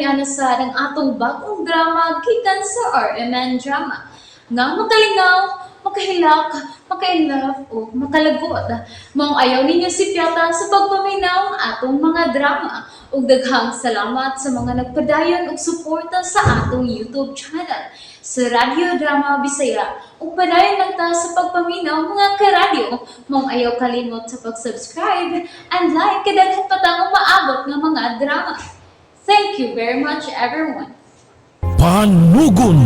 Tugayana sa ang atong bagong drama gikan sa RMN Drama. Nga makalingaw, makahilak, maka-inlove o makalagot. Maong ayaw ninyo sipyata sa pagpaminaw ang atong mga drama. Ug daghang salamat sa mga nagpadayon og suporta sa atong YouTube channel sa Radyo Drama Bisaya. Ug padayon lang ta sa pagpaminaw, mga karadyo. Maong ayaw kalimot sa pag-subscribe and like kay daghan pa tang umaabot nga mga drama. Thank you very much, everyone. Panugon.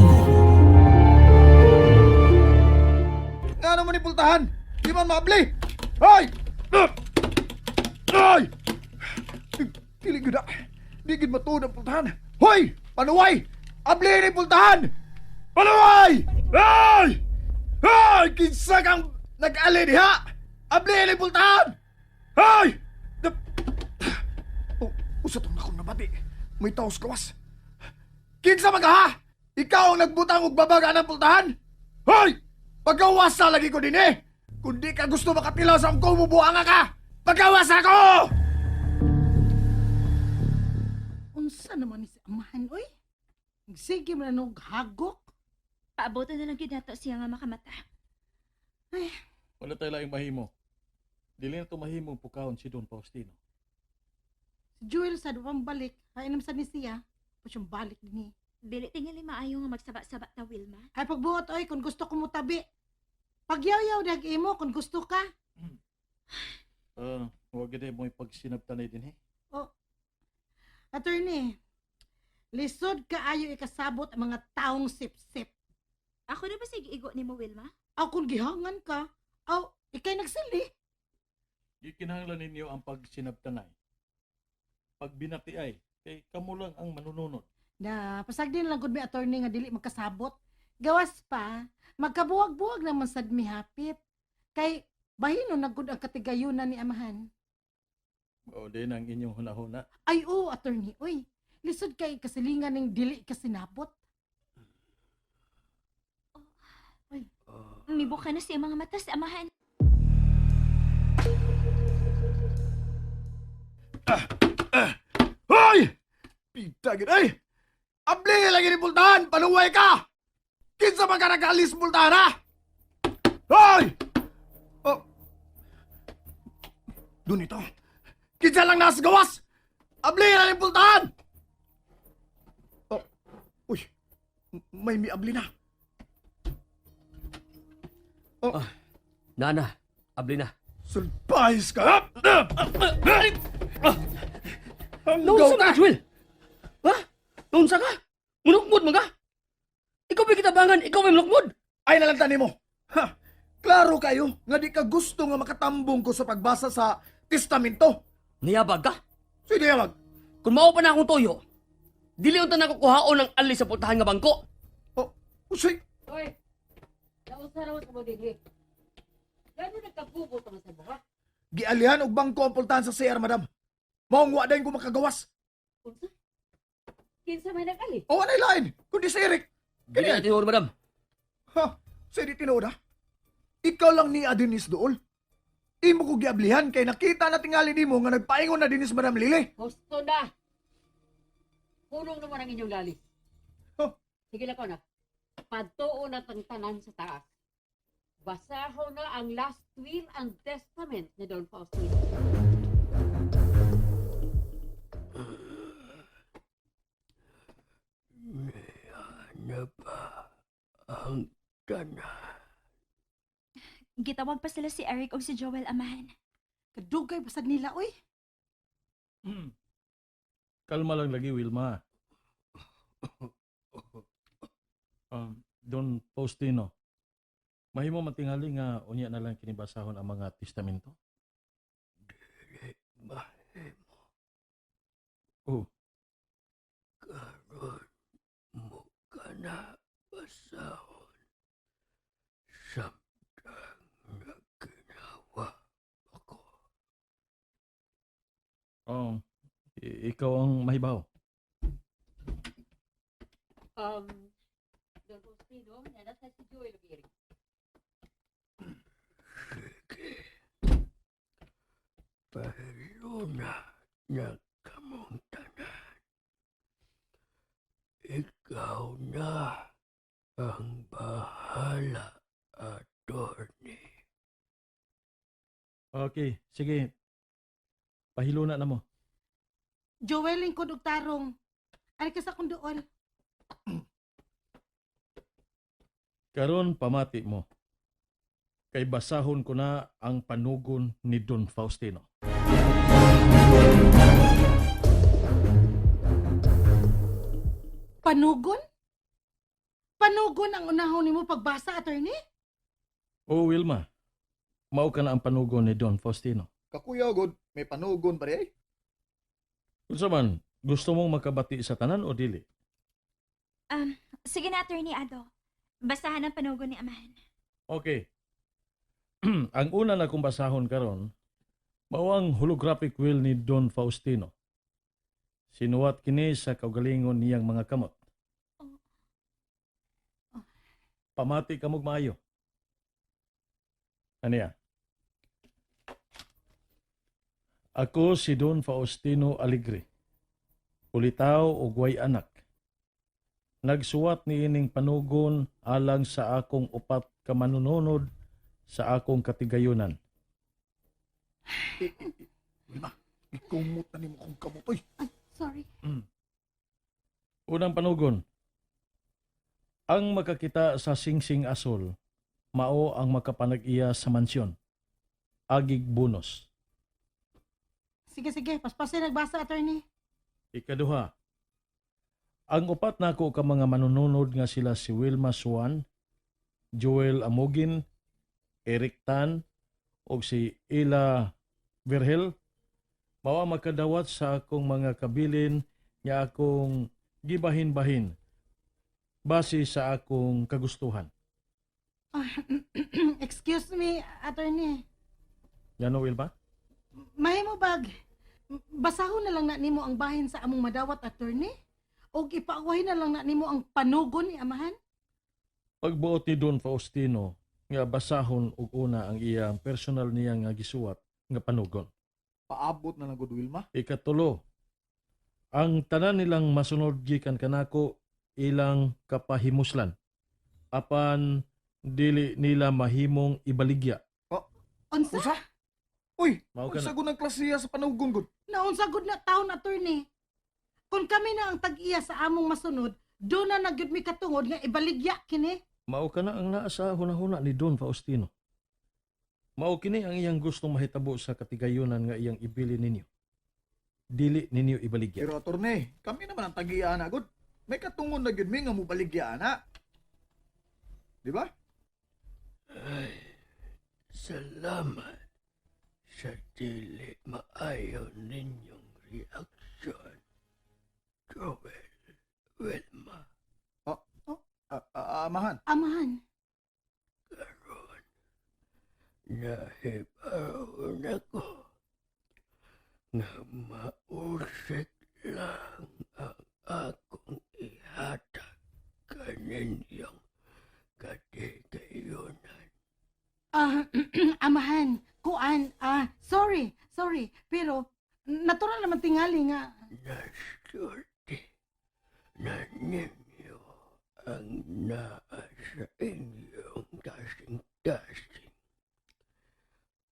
Nga naman ni pultahan? Di man maabli! Hoy! Ay! Dili gyud na. Di gyud matuod ang pultahan. Hoy! Panuway! Abli ni pultahan! Panuway! Ay! Ay! Kinsa kang nag-ali diha? Abli ni pultahan! Ay! Oh, usa tong akong nabati. May taos gawas. Kinsa man ka ha? Ikaw ang nagbutang og babag anang pultahan? Hoy! Pagkawasa lagi ko din eh! Kung di ka gusto makatilaw sa angko, mubuanga ka! Pagkawasa ko! Unsa naman ni si amahan, oy? Sige man na og hagok. Paaboto na lang gyud nato siya nga makamata. Wala tayo laing mahimo. Dili na to mahimong pukahon si Don Faustino. Si Jewel sad pang balik. Ay nam sad ni siya. Pa siyang balik dinhi. Dili tingali maayo nga magsaba-saba ta, Wilma. Ay pagbuot oy kung gusto ko mo tabi. Pagyaw-yaw dag imo kung gusto ka. Ah, huwag gid mo ipagsinabtanay din eh. Attorney, lisod kaayo ikasabot ang mga taong sip-sip. Ako na ba sa giigo nimo, Wilma? Aw kung gihangan ka, aw ikay nagsili. Gikinahanglan ninyo ang pagsinabtanay. Pagbinati ay, kay kamo lang ang manununod. Na pasagdi na lang gud mi, attorney, nga dili magkasabot. Gawas pa, magkabuwag-buwag naman sad mi hapit. Kay bahino na gud ang katigayunan ni amahan. O din ang inyong hunahuna. Ay oo, attorney, oy. Lisod kay kasilingan ning dili ka sinabot. Mibuka na siya mga mata sa amahan. Hoy! Pita gid ay! Abli lagi ni pultahan! Panuway ka! Kinsa man ka nag-alis pultahan ha? Hoy! Oh. Doon ito. Kinsa lang nasa gawas? Abli na ni pultahan! Oh. Uy. May miabli na. Nana, abli na. Surprise ka! Ang Naunsa ka! ka, Joel? Ha? Naunsa ka? Munukmod man ka? Ikaw ba'y kitabangan? Ikaw ba'y munukmod? Ay nalang tani mo. Ha! Klaro kayo nga di ka gusto nga makatambong ko sa pagbasa sa testamento. Niyabag ka? Sige yamag. Kung mao pa na akong toyo, dili unta na ako kuhaon ang ali sa pultahan nga bangko. Oh, usay. Hoy, nausa raw sa mo dinhi. Gano nagkagubot ang sa buha? Gialihan og bangko ang pultahan sa CR, madam. Maong wa dayon ko makagawas. Unsa? Kinsa may nag-ali? O anay lain, kundi si Eric. Dili na tinuod, madam. Ha? Sa di tinuod ha? Ikaw lang ni Adenis dool. Imo ko giablihan kay nakita na tingali nimo nga nagpaingon na dinis Madam Lily. Husto na. Punong naman ang inyong lalis. Huh? Sige lang ko na. Padtuo na tang tanan sa taas. Basaho na ang last will and testament ni Don Faustino. Ano ba ang tanan? Gitawag pa sila si Eric o si Joel, amahan. Kadugay pasad nila oy. Kalma lang lagi, Wilma. Don Faustino, mahimo man tingali nga unya na lang kinibasahon ang mga testamento? Dili mahimo. Oh. Karon mo ka na basahon. Samtang nagkinawa ako. Oh, ikaw ang mahibaw. Don Faustino, nanasa si Joel ug Eric. Sige. Pahiluna na kamong tanan. Ikaw na ang bahala, attorney. Okay, sige. Pahiluna na mo. Joel, lingkod og tarong. Ari ka sa akong duol. Karon pamati mo. Kay basahon ko na ang panugon ni Don Faustino. Panugon? Panugon ang unahon nimo pagbasa, attorney? O Wilma, mao ka na ang panugon ni Don Faustino. Kakuyaw god, may panugon pa ay. Unsa man, gusto mong makabati sa tanan o dili? Sige na, Attorney Ado. Basahan ang panugon ni Amahan. Okay. Ang una na kong basahon karon, mao ang holographic will ni Don Faustino. Sinuwat kini sa kaugalingon niyang mga kamot. Oh. Pamati ka mog maayo. Aniya? Ako si Don Faustino Aligre. Ulitaw og way anak. Nagsuwat niining panugon alang sa akong upat ka manununod sa akong katigayunan. Eh, eh, eh, Wilma, ikumot na nimo kong kamot oy. Ay, sorry. Unang panugon. Ang makakita sa singsing asol, mao ang makapanag-iya sa mansyon. Agig bonus. Sige, sige. Paspasin nagbasa, attorney. Ikaduha. Ang upat nako ka mga manununod nga sila si Wilma Suan, Joel Amogin, Eric Tan, ug si Ila Virgil, mao ang makadawat sa akong mga kabilin nga akong gibahin-bahin base sa akong kagustuhan. Ah, excuse me, attorney. Ngano, Wilma? Mahimo bag. Basahon na lang na nimo ang bahin sa among madawat, attorney. Og ipaawahin na lang na nimo ang panugon ni amahan. Pagbuot ni Don Faustino nga basahon og una ang iyang personal niya nga gisuwat nga panugon. Paabot na lang gud, Wilma. Ikatulo, ang tanan nilang masunod gikan kanako ilang kapahimuslan. Apan dili nila mahimong ibaligya. Unsa? Unsa? Uy, Mao ka unsa na. gud ang klasiya sa panugon gud? Naunsa gud na taon, attorney. Kung kami na ang tag-iya sa among masunod, do na na gyud mi katungod nga ibaligya kini. Mao ka na ang naa sa hunahuna ni Don Faustino. Mao kini ang iyang gustong mahitabo sa katigayunan nga iyang ibili ninyo. Dili ninyo ibaligya. Pero attorney, kami naman ang tag-iya ana gud. May katungod na gyud mi nga mobaligya ana. Di ba? Ay, salamat sa dili maayo ninyong reaksyon, Joel, Wilma. Ah, ah, amahan. Amahan. Karon, nahibaw na ko nga mausik lang ang akong ihatag kaninyong katigayunan. Ah, amahan, kuan, ah, sorry, sorry, pero natural naman tingali nga. Nasulti na ninyo ang naa sa inyong kasing-kasing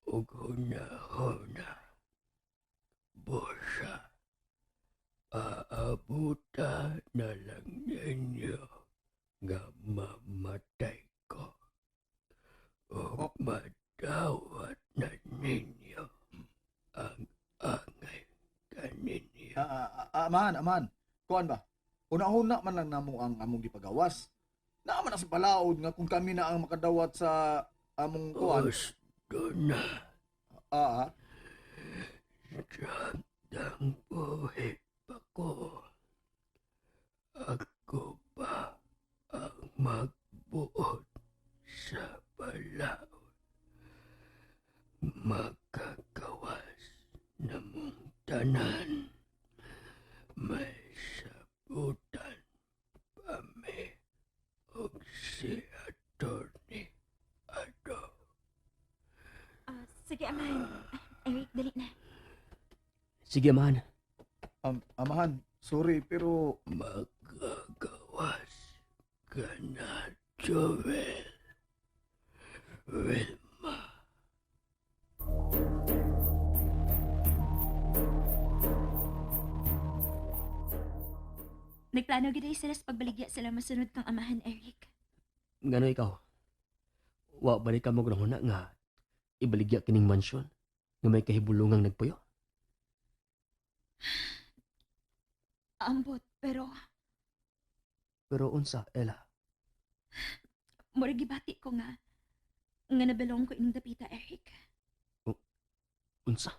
ug hunahuna. Busa, aabuta na lang ninyo nga mamatay ko o madawat na ninyo ang angay kaninyo. Ah, ah, ah, amahan, amahan. Kuan ba? Una-una man lang namo ang among gipagawas. Naa man na sa balaod nga kung kami na ang makadawat sa among kuan. Gusto na Ah, ah. samtang buhay pa ko. Ako pa ang magbuot sa balaod. Makagawas na mong tanan. May sabutan pa mi og si Attorney Ado. Ah, sige, Amahan. Eric, dali na. Sige, amahan. Amahan, sorry pero Magagawas ka na, Joel. Wilma. Nagplano gid ay sila sa pagbaligya sila masunod kang amahan, Eric. Ngano ikaw? Wa ba ni ka mo nga nga ibaligya kining mansyon nga may kahibulungang nagpuyo? Ambot, pero Pero unsa, Ella? murag gibati ko nga nga nabelong ko ining dapita, Eric. Unsa?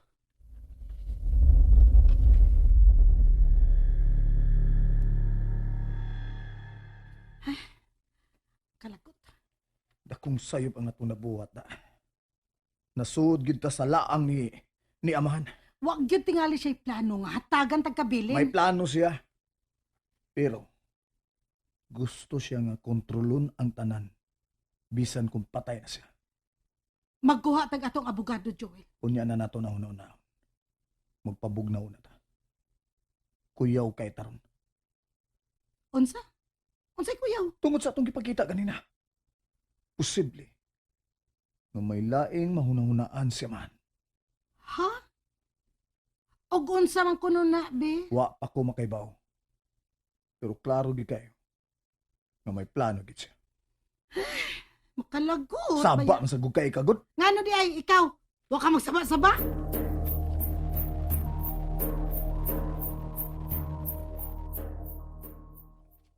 Kalagot. Dakong sayop ang atong nabuhat da. Nasuod gyud ta sa laang ni amahan. Wa gyud tingali siya plano nga hatagan tag kabilin. May plano siya. Pero gusto siya nga kontrolon ang tanan bisan kung patay na siya. Magkuha tag atong abogado, Joel. Unya na nato na una. Magpabugnaw na ta. Kuyaw kay taron. Unsa? Unsay kuyaw? Tungod sa atong gipakita ganina. Posible nga may laing mahunahunaan siya man. Ha? Og unsa man kuno na, be? Wa pa ko makaibaw. Pero klaro gid kayo nga may plano gid siya. Makalagot. Saba baya. man sa gugkay kagod. Ngano di ay ikaw? Wa ka magsaba-saba?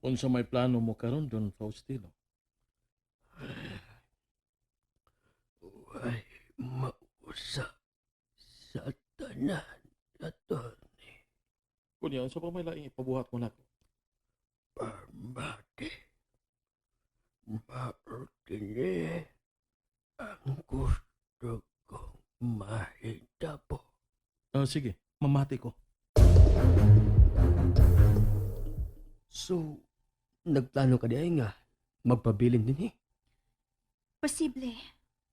Unsa may plano mo karon Don Faustino? Way mausa sa tanan, attorney. Kunya, unsa pa may laing ipabuhat mo nako? Parmati. Mao kini ang gusto kong mahitabo. Ah, sige, mamati ko. So, nagplano ka di ay nga magpabilin din eh. Posible.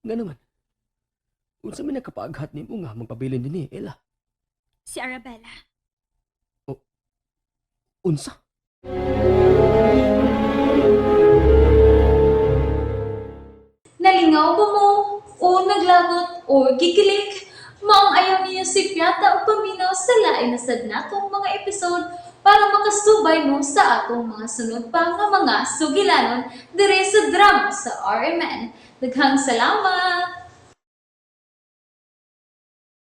Nga naman. Unsa may nakapaaghat nimo nga magpabilin din eh, Ella? Si Arabella. Unsa? Nalingaw ba mo? O naglagot o gikilig? Maong ayaw niyo si Piata o paminaw sa lain na sad natong mga episode para makasubay mo sa atong mga sunod pa nga mga sugilanon dire sa drama sa RMN. Daghang salamat!